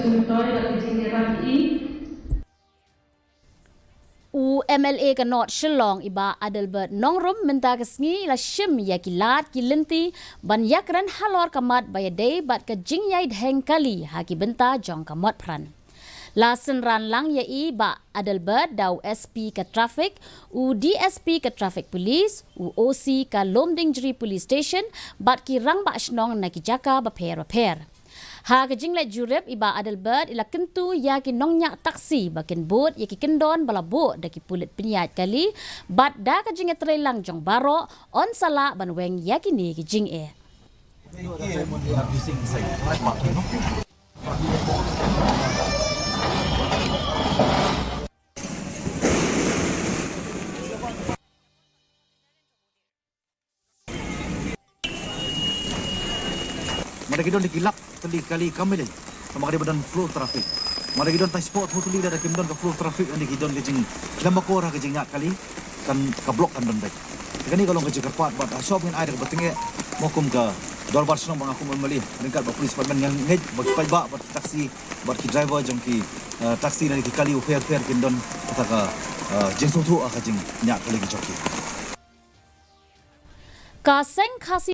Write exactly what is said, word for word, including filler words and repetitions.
U M L A ka North Shillong i Bah Adelbert Nongrum mynta ka sngi i la shim ïa ki lad ki lynti ban ïakren halor ka mat ba ïadei bad ka jingïai dheng kali ha ki bynta jong ka Motphran. La synran lang ïa i Bah Adelbert da u S P ka Traffic, u D S P ka Traffic Police, u O C ka Lumdiengjri Police Station bad ki rangbah shnong na ki jaka bapher bapher. Ha ka jingleit jurip i Bah Adelbert i la kyntu ïa ki nongñiah taxi ba kin bud ïa ki kyndon ba la buh da ki pulit pynïaid kali bad da ka jingïatreilang jong baroh yn sa lah ban weng ïa kine ki jingeh. Mada ki don da ki lak tylli kali kam ilei. Mada ki ba don flow traffic. Mada ki don tai spot hoteli da kim don ka flow traffic, ynda ki don ka jingkhlem akor ha ka jingñiah kali, kan ka block kan don beit. Te kane ka long ka jingkyrpad bad ha shop ngin ai da kaba tyngeh, mo kum ka dorbar shnong ba nga kum M L A, ryngkat bad police department ngan ngeit bad ki paidbah bad taxi bad ki driver jong ki, eh, taxi na ki kali u pher pher kin don kata ka, eh, jingsngewthuh ha ka jingñiah kali ki jong ki. Ka seng Khasi